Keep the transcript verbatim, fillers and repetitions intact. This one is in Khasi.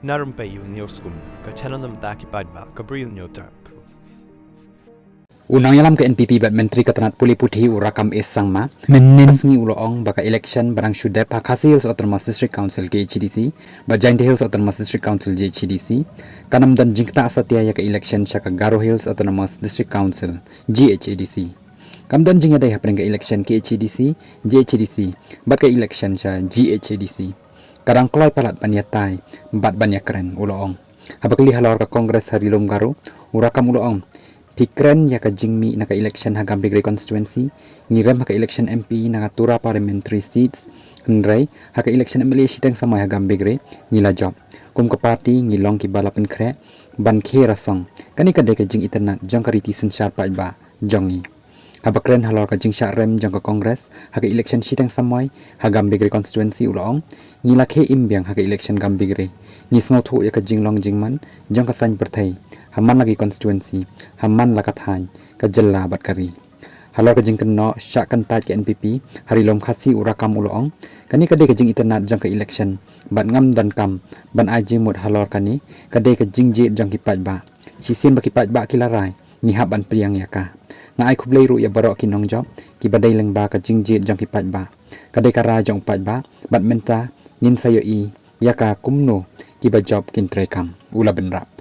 Na Rympei U News Kum, ka channel na bynta ki paidbah ka Bri U News Term. U nongïalam ka N P P bad Myntri ka tnat pule puthi u Rakkam S Sangma mynhynnin ka sngi u la ong ba ka election ba dang shu dep ha Khasi Hills Autonomous District Council, K H A D C, bad Jaintia Hills Autonomous District Council, J H A D C, kan ym don jingktah satia ïa ka election sha ka Garo Hills Autonomous District Council, G H A D C. Kam don jingïadei hapdeng ka election K H A D C, J H A D C, bad ka election sha G H A D C. Ka dang kloi palat ban ïatai bad ban ïakren, u la ong. Haba kylli halor ka Congress ha Ri Lum Garo, u Rakkam u la ong: Phi kren ïa ka jingmih na ka election ha Gambegre constituency, ngi rem ha ka election M P na ka Tura parliamentary seats, hynrei ha ka election M L A shiteng samoi ha Gambegre ngi la jop. Kum ka party ngi long kiba la pynkhreh ban khie rasong. Kane ka dei ka jingitynnad jong ka riti synshar paidbah jong ngi. Haba kren halor ka jingshah rem jong ka Congress ha ka election shiteng samoi ha Gambegre constituency, u la ong: Ngi la khie im biang ha ka election Gambegre. Ngi sngewthuh ïa ka jinglong jingman jong ka saiñ pyrthei ha man la ki constituency, ha man la ka thaiñ, ka jylla bad ka ri. Halor ka jingkynnoh shah kyntait ka N P P ha Ri Lum Khasi, u Rakkam u la ong: Kane ka dei ka jingitynnad jong ka election bad ngam donkam ban ai jingmut halor kane, ka dei ka jingjied jong ki paidbah. Shisien ba ki paidbah ki la rai, ngi hap ban pdiang ïa ka. Nga ai khublei ruh ïa baroh ki nongjop kiba dei lyngba ka jingjied jong ki paidbah. Ka dei ka rai jong u paidbah bad mynta ngin sa ïohi ïa ka kumno kiba jop kin treikam, u la bynrap.